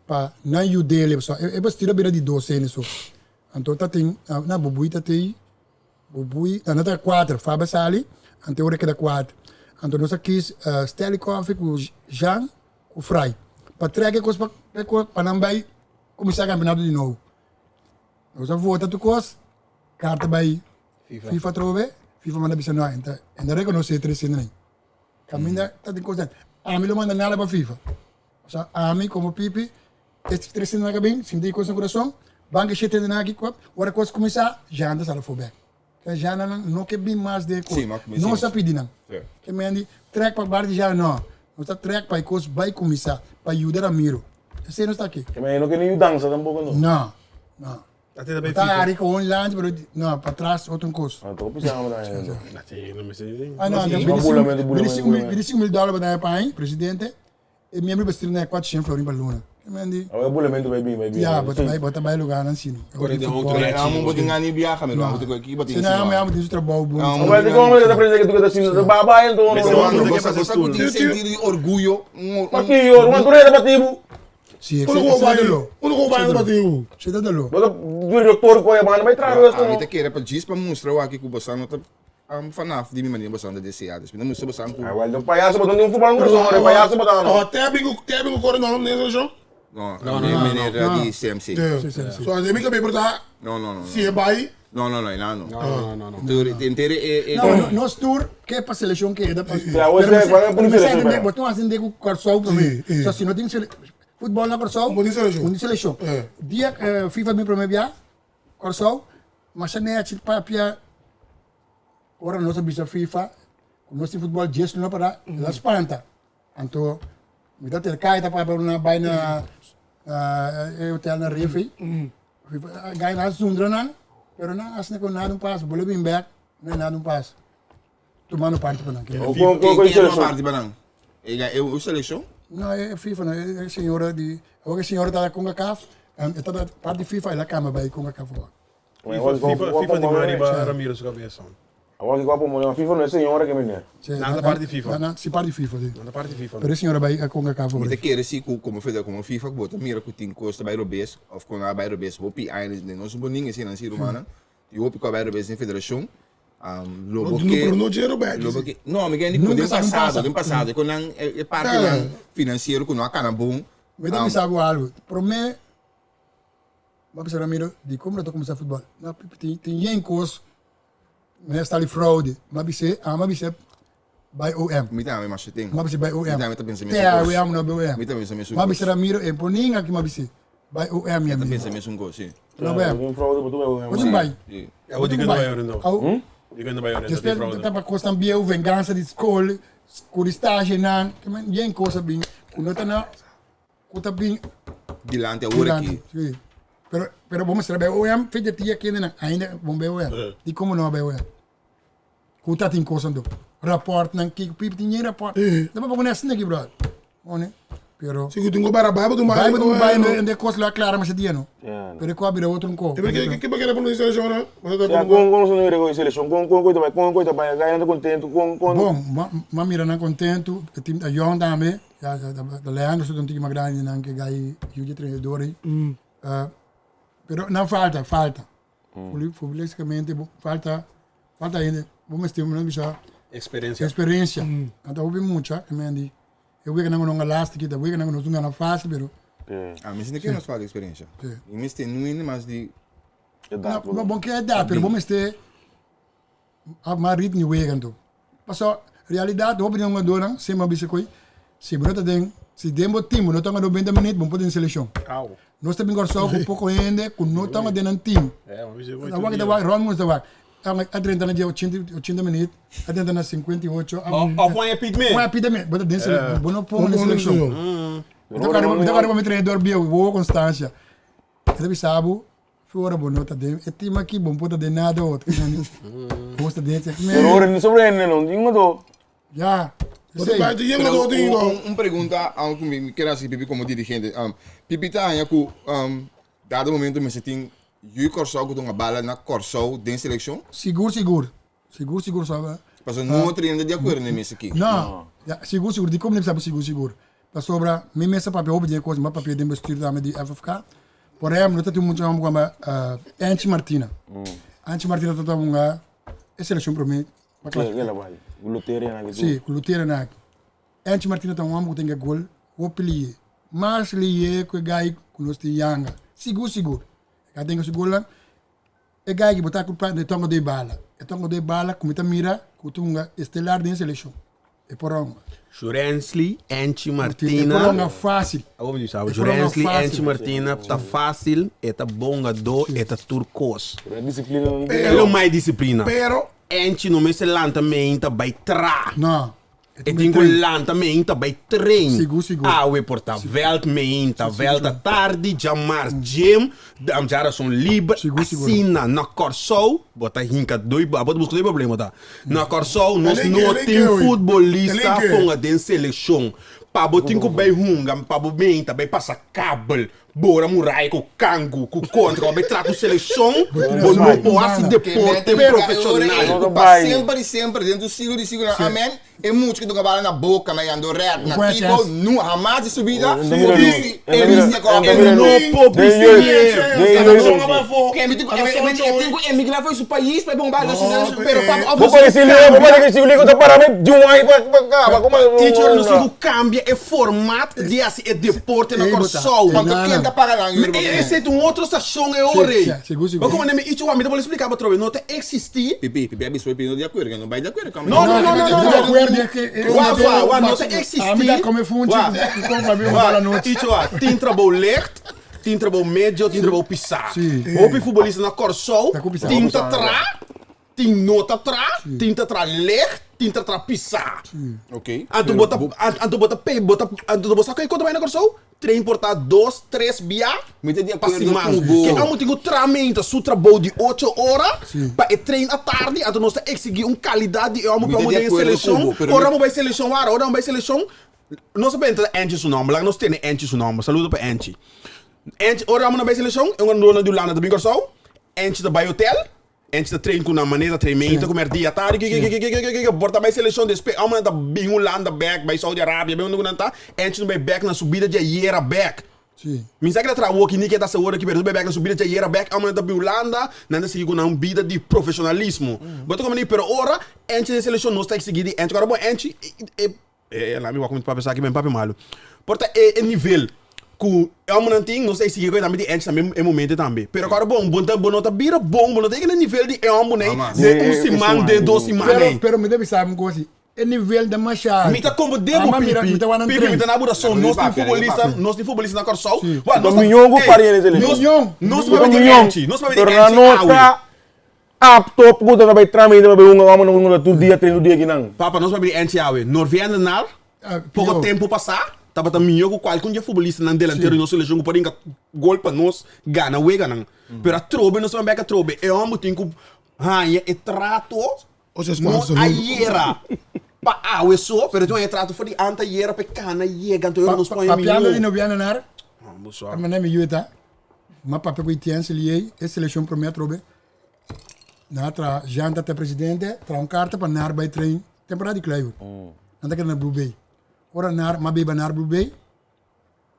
pa nan yud'e pasobra e vestido a bira di dos hende so. Anto ta tin, na Bubui ta tin, Bubui, no ta cuater, Fabio a sali, anto e ora keda cuater. Anto nos a kis Stelly Coffie cu Jean cu Fray pa trek e cos pa nan bay cuminsa campeonato di nobo. Nos a vota tur cos, carta bay FIFA atrobe, FIFA manda bisa no, enta enta reconoce tres hende nan. Caminda ta tin cos nan. Ami lo manda nada pa FIFA. Osea ami como Pipi, e tres hende nan a bin, sinti cos na curason, ban ke shete hende nan aki, ora cos cuminsa, ya nan ta sali afo bek. Ke ya nan no ke bin mas den e cos. Nos a pidi nan. Ke men di trek pa bar di ya no. Nos ta trek pa e cos bay cuminsa, pa yuda Ramiro. Esey nos ta aki. Ke men no ke ni yudansa tampoco no. No, no. Ta ari con un lanchi pero no, patras otro cos. Ah, to pisa amo na endo. Ah, no, no, bini 5 mil dólar pa daya pa presidente. E miembro bestir na 400 florin pa luna. Mendi. Ah, bulamento vai bem, vai bem. Ya, bota vai, bota vai lugar nan sino. Ore de outro amo bo tin ani viaja, me lo amo te aqui, bota Se não amo, amo tin su trabalho bom. Mas de como ele tá presidente que tu tá sino, baba então. Você tem sentido de orgulho. Mas que yo, uma dureza batibu. Si, Uno ko bai, uno ko bai batibu. Você tá dolo. Bota diretor ko ya bana vai trazer isso. A mi ta kere pa djis pa mustra waki ku bosan no ta vanaf di mi manera bosan ta desea. Dus mi ta mustra bosan ku. Ah, wel, payaso botan di un futbol un persona, payaso botan. Oh, Tebi ku Tebi ku kore no nessa show? No, no, no, meneer di CMC. So, a mi ka porta. No, no, no. Si e bai. No, no, no, no, no. No, no, no. Tur, intere e e. No, nos tur ke pa seleccion keda pa. Ja, we zeggen, maar een politie. Bo tin hasi ku Kòrsou promé. So si no tin futbòl na Kòrsou, No tin selekshon. No tin selekshon. Dia FIFA bin promé bia Kòrsou, masha nèchi papia ora nos a bisa FIFA ku nos tin futbòl djes luna para, el a spanta. Anto mi ta tel kai ta papia na bai na e hotel na Rifi. Gai na zundra nan, pero nan asina ku nada un pas, bole bin bek, no nada un pas. Tumando parti pa nan. Ken ken tuma parti pa nan? E e selekshon? No, e FIFA no, e señora di, awor e señora ta Concacaf, e ta parti FIFA, el a kamba bai Concacaf awor. FIFA, FIFA di man riba Ramiro su cabeza. Awor ki guapo moe, FIFA no e señora ke meneer. Nan ta parti FIFA. Nan si parti FIFA si. Nan ta parti FIFA. Pero e señora bai a Concacaf Mi ta kere si ku komo feda komo FIFA ku bo ta mira ku tin kos ta bai robes of ku no a bai robes hopi aña den nos bonin esei nan si rumannan tin hopi ku a bai robes den federashon lo bo ke Pero no dje robes lo bo ke no mi kende ku den pasado den pasado ku nan e partinan finansiero ku no a kana bon. Mi ta bisa bo algu prome Bo a bisa Ramiro, di como lo ta cuminsa futbol? No, tin, tin yen cos, mi a sta li fraude. Mi a bis'é, amo a bis'é, Bai OM. Mi tambe masha tin. Ma bisa bai OM. Mi tambe ta pensa mesun Te kos. awe amo no bai OM. Mi ta pensa mesun Ma kos. bisa Ramiro e ponin aki ma bisa bai OM mi Mi ta amigo. pensa mesun kos, si. No bai OM. Tin fraude pa tu bai OM. Bo tin bai. Si. Ya bo di ku no bai OM no. Au. Di ku no bai OM no tin Despues fraude. ta pa kosnan bieu, vengansa di skol, ku di stage nan, yen kos a bin ku no ta na ku ta bin Dilanti awor dilanti. aki. Si. Pero pero bo mester bai OM fe di tia kendenan ainda bon bai OM. Di komo no a bai OM? Ku ta tin kos anto. Rapòrtnan kiko pipi tin yen rapòrt. No pa pone asina aki bròder. One pero. Si ku tin ku bara bai bo tin bai bo tin bai en de kos lo a klara masha dia no. Pero e ku a bira otro un ko. Ke ke kere pone selekshon no? Ya kon kon nos mira ku e selekshon kon kon ta bai kon kon ta bai nan ta kontentu kon kon. Bon ma mira nan kontentu e tim ta yòn tambe ya ta Leandro su ta un tiki mas grandi nan ke gai yu di trenador ei pero nan falta falta. Futbolisticamente falta falta hende bo mester bo bisa Experiencia. Experiencia. Anta hopi mucha e men di e wega nan no lasti kita wega nan no gana fácil pero A mi sinti ke nos falta experiencia. Mi mester nuende mas di No, no bon ke edad pero bo mester mas ritmo di wega anto. Paso realidad hopi di hungadornan semper a bisa koe si bo no ta den si den bo team bo no ta hunga 90 minuut bo no por den seleccion. Nos ta bin Kòrsou ku poko hende ku no ta hunga den nan team. Ta wak ta wak rònt mundu ta wak. A drenta na dia 80 minuut a drenta na 58. Òf wan e pit me. Wan e pit me bo ta den seleccion bo no por hunga den seleccion. Mi ta kòrda mi trainador bieu Wowo Constancia e ta bisa bo Flora bo no ta den e team aki bo no por ta den nada otro Bos ta den esaki Pero ora ni sobre hende no tin otro. Ya Bo ta bai tin otro tin Pero un pregunta aunke mi kier hasi Pipi como dirigente Pipi ta haña ku dado momento mester tin yu Kòrsou ku ta hunga bala na Kòrsou den selekshon? Sigur sigur sigur sigur sa. Pasobra no otro hende di akuerdo den mes aki. No ya sigur sigur dikon mi ta bisa bo sigur sigur Pasobra mi mes a papia hopi di e kos, mi a papia den bestuur tambe di FFK. Por ehempel, no ta tin un mucha homber ku yama Anchi Martina. Anchi Martina ta hunga e selekshon promé pa Ke ke la bai? Ku Luteria na aki tur. Si, ku Luteria na aki. Anchi Martina ta un homber ku tin ke gol hopi liye. Mas liye ku e gai ku nos tin yanga. Sigur sigur. E gai tin ke su golnan. E gai ki bo ta ku e tonga doi bala. E tonga doi bala ku mi ta mira ku ta hunga estelar den selekshon. E por hunga. Jurensly Anchi E por Martina. hunga fásil. Awor mi bisa bo, E por hunga Jurensly fásil. Anchi Martina ta fásil, e ta bon hungadó, e ta tur kos. Pero e disiplina no E lo mai disiplina. Pero. Anchi no mester lanta meinta bai tra. No. E tin ku lanta meinta bai train. Sigur, sigur. Awe por ta veld meinta, veld ta tardi, djamars gym, djarason liber. Sigur, sigur. Asina na Kòrsou bo ta hinka doi, bo ta buska doi problema ta. Na Kòrsou nos no tin futbolista ponga den selekshon. Pa bo tin ku bai hunga, pa bo meinta bai pasa kabel. Bora muraya ku kangu ku kontra pa bai traha ku selekshon bo no por hasi deporte profeshonal. Pa semper i semper den tur siglo di siglonan amen e mucha ku toka bala na boka na yando red na kiko nu hamas di su bida por bisti e bisti ku E no por bisti E tin ku emigra for su pais pa e bon bala pero pa Bo pone si liga bo pone si liga ta para me di un aña pa kaba como Teacher nos tin ku kambia e format di hasi e deporte na Kòrsou. Anto ken ta paga nan yuri bo ken? Esei ta un otro stashon e ora ei. Bo komo mi ichi wak mi ta por explica bo atrobe no ta existi. Pipi, pipi a bisa pipi no di akuerdo ke no bai di akuerdo kami. No no no no no. Wak wak wak no ta existi. Wak wak ichi wak tin trabou licht, tin trabou medio, tin trabou pisa. Hopi futbolista na Kòrsou tin ta tra. Tin no ta tra, tin ta tra licht, tin ta tra pisá. Ok. Anto bo ta, anto bo ta pe, bo ta, anto bo sa ke konta bai na Kòrsou? Trein por ta dos, tres bia Mi ta di pa akuerdo siman. ku bo. Ke amo tin ku tra meinta su trabou di ocho ora pa e trein atardi, anto nos ta eksigí un kalidat di e amo Mi pa ta amo di den e akuerdo ku selekshon. bo, pero Ora mi. amo bai selekshon wara, ora amo bai selekshon, nos a benta Angie su nòmber, laga nos tene Angie su nòmber. Saludo pa Angie. Angie, ora amo na bai selekshon, e un na di Hulanda ta bin Kòrsou, Angie ta bai hotel, Enchi ta train ku nan manera ta train meinta ku merdia tardi kikikikikikikiki por ta bai selekshon despues amo nan ta bin Hulanda bek bai Saudi Arabia bai unda ku nan ta enchi no bai bek na su bida di ayera bek mi sa ke ta traha awoki ni ke ta hasi awor aki pero su bai bek na su bida di ayera bek amo nan ta bin Hulanda nan ta sigui ku nan bida di profeshonalismo bo ta komprende pero ora enchi den selekshon nos ta eksigi di enchi ora bo enchi e E la mi wak mi papia sa aki men papia malu. Por ta e nivel ku e hombrenan tin, nos ta exigi ku e tambe tin enchi tambe e momento tambe. Pero ku ora bon, bo ta bo no ta bira bon, bo no ta yega na e nivel di e hombre nei den un siman, den dos siman Pero, nei. pero mi ta bisa un kos si. E nivel ta masha alto. Mi ta komprendé bo Ama mira, Pipi. mi ta wak nan Pipi, train. mi ta na bo rason. Nos tin futbolista, nos tin futbolista na Kòrsou. Wak, nos Ta mion ku pari en e selekshon. Mion. Nos Ta papia di mion. Enchi, nos papia di Pero nan Enchi no awe. ta apto ku ta bai traha mainta pa bai hunga wak nan hunga tur dia train tur dia akinan. Papa, nos papia di Enchi awe. Norvienda nar, poko tempu pasá, tabata mihó ku kualke un di e futbolistanan delantero di nos selekshon ku por hinka gol pa nos gana weganan. Pero atrobe nos ta bek atrobe. E hòmber tin ku haña e trato No ayera pa awe so, pero tin un trato for di antayera pa e kana yega, anto nos pone mihó. Papiando di noviano nar, a manda mi yu ta, m'a papia ku Etienne Selier, e selekshon promé atrobe, nan a traha, Jean ta ta presidente, traha un karta pa nar bai train temporada di Kluivert. Nan ta keda na Blue Bay. Ora nar, m'a beba nar Blue Bay,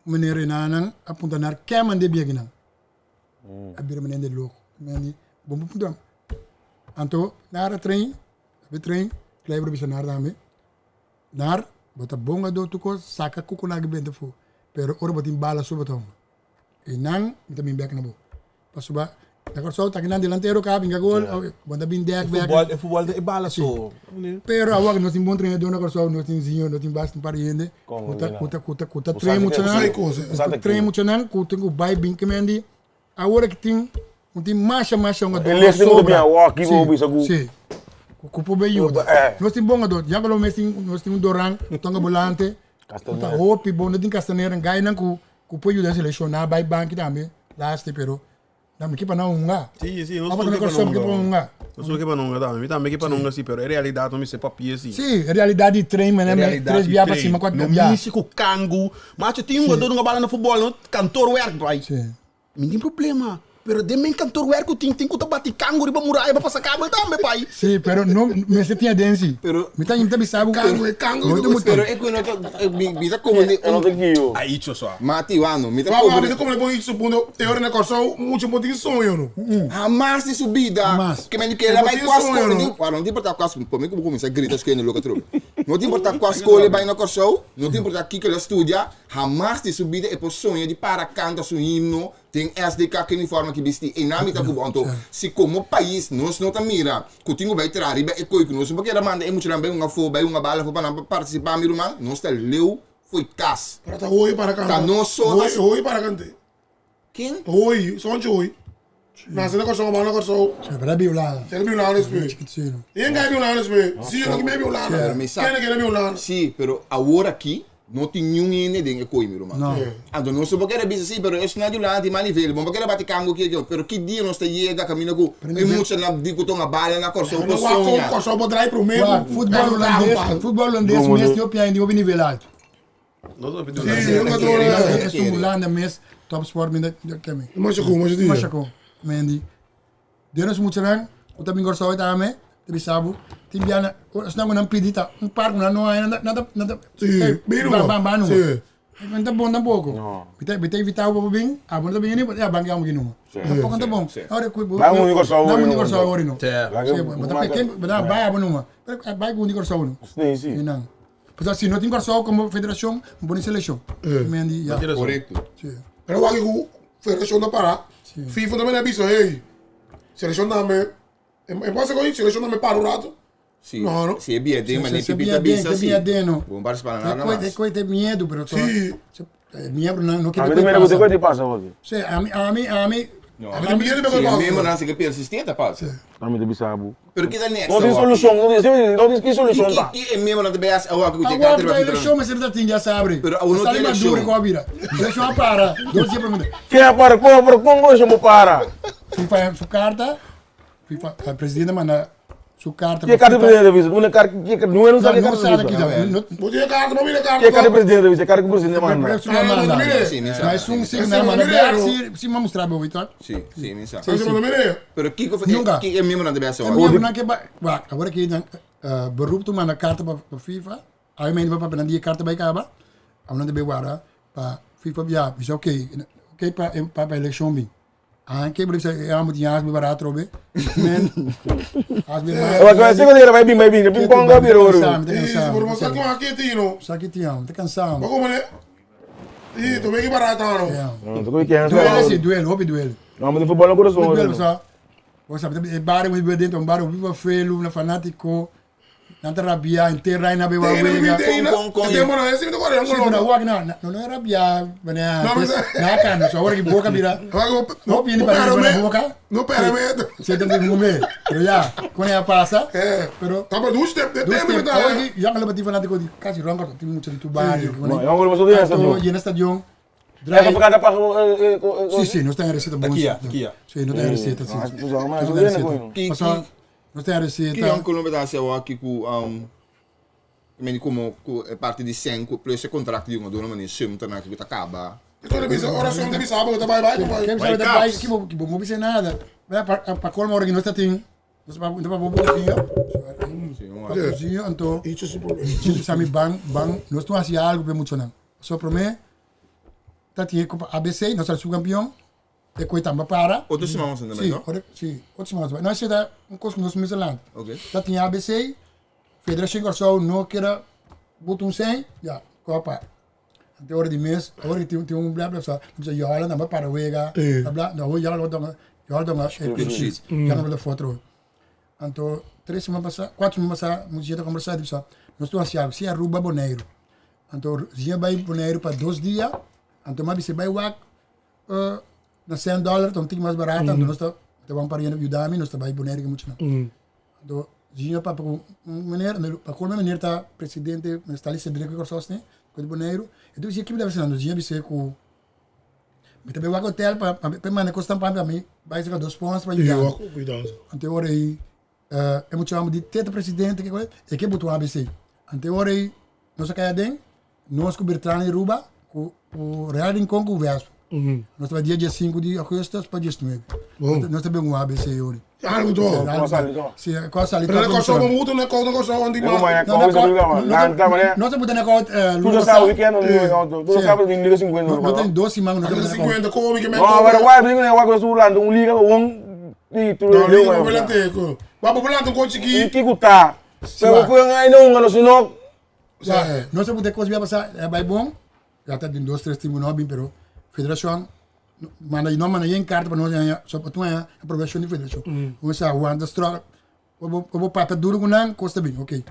meneer Renanan a puntra nar ken manda e biakinan. A bira meneer de loko. Meneer di, bon bo puntra. Anto naar a train, a be train, Kleber a bisa naar tambe, naar, bo ta bon ado tur kos, saka kuku na benta afó, pero ora bo tin bala so bo ta hunga. I nan, mi ta bin bek na bo. Pasobra na Kòrsou ta kinan delantero ka binga gol, bo ta bin dèk bek. E futbòl ta e bala so. Pero awor nos tin bon trenador na Kòrsou, nos tin Zinho, nos tin basta un par di hende ku ta ku ta ku ta ku ta train muchanan, ku ta train muchanan ku tin ku bai bin kemendi. Awor ki tin un tin masha masha un E les tin ku bia wòki bo bisa ku. Si, ku por bay yuda. Nos tin bon ador. Ya lo mes tin nos tin un Doran, Tonga Bolante. Ku ta hopi bon. No tin Castanera, gainan ku ku por yuda selekshona bay banki tambe laste pero nan mi ke pa nan hunga. Si, si, nos Aba tur ta ke pa na Kòrsou nan mi ke pa hunga. hunga. Nos tur ke pa nan hunga tambe. Mi tambe ke pa nan hunga si, pero e realidat no mester papia si. Si, e realidat di train mene me tres bia pa sima kuater No bia. mishi ku kangu. Macho tin hungador hunga bala na futbòl no kantoorwerk bai. Si. Mi tin problema, pero den men kantoorwerk ku tin tin ku ta bati kangu riba muraya pa pasa kabel tambe pai. Si, pero no mester tin aden si. Pero Mi ta mi ta bisa bo. Kangu e kangu No ta Pero e ku no ta mi ta komo di E no ta guio. Ai icho so. Mati wano, mi ta Wak, wak, komo mi ta komo bon icho punto e ora na Kòrsou mucha bo tin soño no. Hamas di su bida. Hamas. Ke men di kere Bo bai tin kua soño skol, no. no ta importa kua skol, prome ku bo kuminsá grita skende loke atrobe. No ta importa kua skol e bai na Kòrsou, no ta importa kiko el a studia, Hamas di su bida e por soña di para canta su himno den SDK cu uniforme ki bisti. Eynan mi ta cu bo. Anto, si como pais nos no ta mira cu tin cu bay traha riba e coy cu nos no por keda manda e muchanan bay hunga afo, bay hunga bala afo pa nan por participa, mi ruman, nos ta leu fo'i cas. Pero ta hoy para canta. Ta nos so ta. Hoy, hoy para cante. Ken? Hoy, sonchi hoy. Nace na Kòrsou, mama na Kòrsou. Sí, pero e biolada. Ser biolada despues. Chiquitino. Yen kai biolada despues. Sí, yo no kime biolada. Pero mi sa. Kende kere biolada? Sí, pero awor aki no tin niun hende den e koe, mi ruman. No. Anto nos no por kere bisa sí, pero esnan di Hulanda tin mas nivel. Bo no por kere bati kango ki aki. Pero ki dia nos ta yega kaminda ku e muchanan di ku tonga bala na Kòrsou por Wak kon soña. Kòrsou por draai promé Wak, ku futbol holandes, futbol holandes mes tin hopi aña di hopi nivel alto. Sí, yo no Es un Hulanda mes top sport mi kemi. Masha ku, masha dia. Masha ku, mendi. Denos muchanan, ku ta bin Kòrsou ta ame, ta bisa bo, tin bia na, esnan ku nan pidi ta un par ku nan no hay, nan ta, nan ta, Sí, bin ba, ba, ba numa. Sí. No ta bon tampoko. Mi ta, mi ta invitá bo pa bin, abo no ta bini, ya ban ke amo ki numa. Tampoko no ta bon. Ora ku bo, Ban un di Kòrsou ban un ori di numa. Kòrsou ori no. Sí. Sí, bo ta peke, bo ta bai abo numa. Pero bai ku un di Kòrsou no. Sí, sí. I nan. Pasobra si no tin Kòrsou komo federashon, bo pone selekshon. Men di, ya. Korekto. Sí. Pero wak ku federashon ta para, FIFA tambe a bisa, hey, selekshon tambe, e pasa ku selekshon tambe para un rato. Si, No, no. si e bia den, manera Si e Pipita bia den, bisa, si e si. bia den, no. Bo no partisipá na nada E mas. koi te miedu, pero to, Sí. e miedu nan no A kere mi koi ta mira ku te pasa. koi di pasa hopi. Sí, ami, ami, ami, No. A mi ta miedu Si pe e koi miembronan pasa. si ke persistí, ta pasa. A mi ta bisa bo. Pero kita next No tin awor? solushon, no tin, no tin ki solushon ta. Ki e miembronan ta bay hasi awor ku tin Awor kater ta riba elekshon mester ta tin ya sabri. Pero awor no Sali tin Maduro elekshon. ku a bira. Elekshon a para. Dos dia promé. Ken a para? Kon a para? Kon elekshon por para? FIFA su karta, FIFA, presidente manda su karta Ke karta presidente bisa? Una karta, ke karta, no sa ke No karta sa bisa. kita. No, Bo tin e karta, bo mira e karta. Ke karta presidente bisa? Karta ku presidente manda. su manda. Sí, mi sa. Ma es un Ese signo, no manda. mira, no. Si, si me mostra bo, toch? Sí, sí, mi sa. Sí, Ese sí. no mira. Pero kiko Nunca. ki e miembronan ta bay hasi E awor? miembronan ke ba, wak, awor aki nan beroep tu manda karta pa FIFA. Ai men pa pa nan die karta bai kaba. Awor nan ta bay warda pa FIFA ya, bisa oké, oké pa pa elekshon bin. Anke bo bisa e amo tin as barato atrobe. Men as be Wa kwa se ko bai bin bai bin, ping pong ka bira oro. Sí, pero bo sa ku aki tin no. Sa ki tin, ta cansado. Bo como ne? Sí, to ki barata no. Ja. No, to ko ken. Duele si, duele, hopi duele. No, maar de voetbal no corazón. Duele, sa. Bo sabe, e barrio muy dentro, un barrio viva felu, una fanatico. Nan ta rabia henter rai na bewa wega. Kon kon kon. Tempo na esi mi ta Sí, pero wak na no no rabia wanneer na kan so awor ki boka bira. No viene para na boka. No pera me. Se tem que comer. Pero ya, con ella pasa. Pero Tapa dus step de dus tempo step, awor ki yang lo bati fanático di casi ronca tin mucho di tu barrio. No, yang lo baso di Llena stadion. Drive. Drive. Pa Sí, sí, nos tem receita boa. Kia, kia. Sí, no tem receita, sí. Ah, No tem receita. Ki- Nos tem Ki receita. Jong Colombia ta hasi awor aki ku meni komo ku e parti di sen ku plus e kontrakt di hungador mani sum ta na ku ta kaba. Itu de bisa oração de bisa bo ta bai bai bai. Quem sabe da bai que bo que bo não bisa nada. Vai pa colmo ora que nós tá tem. Nós pa pa bo bozinho. Sí, un Pa bozinho, então Isso é problema. Tipo, sabe, bang, bang, nós estamos fazendo algo bem muito não. Só para mim, tá tinha Copa ABC, nós éramos subcampeão, depois tamba para. Outro semana também, Sim, não? sim, outro semana. Nós era um curso que nós mesmo Ok. Tá tinha ABC, Federação Corsol não queira botar um 100, já, Copa. Até hora de mês, a hora que tem um blá blá só, não precisa jogar, não vai para o Vega, blá blá, não, joga não, joga não, é X, já não vai foto. Então, 3 semanas passadas, 4 semanas passadas, muita gente conversar, tipo, nós estamos assim, se Aruba Bonaire. Então, se vai Bonaire para 2 dias, então, mas você vai wak, na 100 dólares, então, tem mais barato, então, nós estamos vamos para ajudar, nós estamos Bonaire que muito não. Então, zinho para meneer, para como meneer tá presidente, está ali Cedrico Corsosne, com de Bonaire. Então, se equipe deve ser, nós zinho bisa com mas também o hotel para para mandar custam para mim, vai ser dois pontos para ajudar. Eu cuidado. Ante ora aí, eu me chamo de teta presidente, que coisa, e que botou ABC. Ante ora aí, nós caia den, nós com Bertrand e Ruba, com o Real Rincon com o Vespo. Nós vai dia 5 de agosto para dia 9. Nós também um ABC hoje. Ah, do. Sim, qual sali? Pero na koso mo muto na ko na koso onde Não, ma. mas é como isso, mano. Não, tá, mas Nós estamos na Tu já sabe o weekend, não, tu sabe de liga 50. Nós temos 2 semanas, nós Mas 50 como que me. Não, agora vai, brinco, né? Vai com o Lando, um liga, um e tu Não, liga mo volante ko. Wa bo volante ko E chiki. que tá? Pero com aí não, não, senão Nós estamos de coisa passar, é bem bom. Já está de dois, três times não bem, pero federação manda não manda em carta para nós, só para tu é aprovação de federação. Vamos a Juan da Stroll, o o papel duro com não custa bem, ok.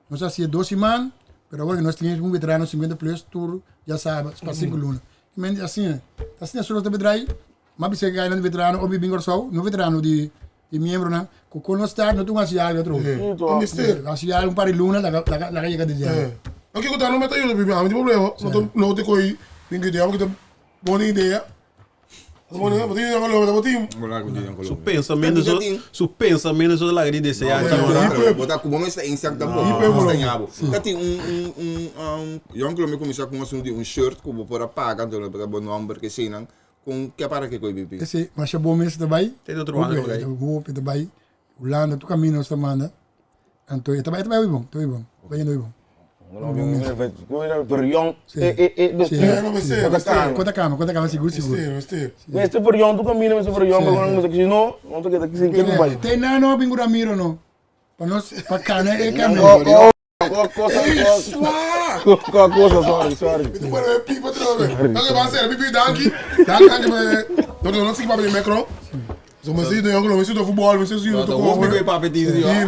Nós assim 2 semanas, pero agora nós temos um veterano 50 plus tour, já sabe, para 5 lunas. Mas assim, assim é só de bedrijf, mas bisa ganhar no veterano ou bem gorso, no veterano de membro não, com nós está, não tu assim algo outro. Mister. Assim algo para luna, la la la llega de já. Ok, ko tá no meta ajuda bibi, não tem problema. Não tô não te coi, ninguém ideia, porque boa ideia. Bom, né? Botinho na Colômbia, botinho. Wala ko diyan Su Colombia. pensamento, su pensamento so laga di desear. Bota como está em certa forma, está nhabo. Tati um Jong Colombia começar com um assunto de um shirt que vou por pagar, então para bom number que sei não, com que para que coi bibi. Esse, mas é bom mesmo também. Tem outro ano também. Bom também. Holanda, tu caminho esta manda. Então, também também é bom, também bom. Bem bom. Verjong. Sí. Conta cama, seguro, seguro. Mister, Este verjong, tu caminho, este verjong, não sei que não, não sei que que que vai. Tem nada, no Ramiro no. Para nós, para cá, né? É caminho. Cosa, cosa, sorry, sorry. Tu pode pipa troca. Ok, vai ser, pipi, danki. Danki, danki, não, não, não sei para o micro. So, mas isso, eu não sei do futebol, mas isso Não, do não, vou papi diz, Não,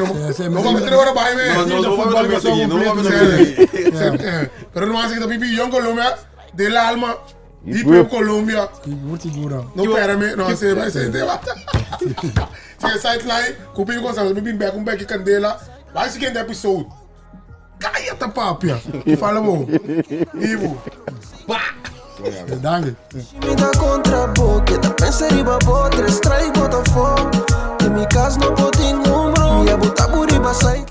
não vamos ter hora vai, Não, não, não, futebol não, que só não, não, completo. Pero não acho que pipi, eu Colômbia, del alma, hip hop Colômbia. Seguro, seguro. Não, pera me, não, sei, vai ser, Sige, sideline, cupim com sabe, pipi back, um back candela. Vai seguinte episode. Caia ta papia. Fala bom. Ivo. Pá! Dank. Me dá contra boca, tá pensa riba bo, tres strike bota fo. Em mi casa não pode nenhum bro. Minha botar buriba sai.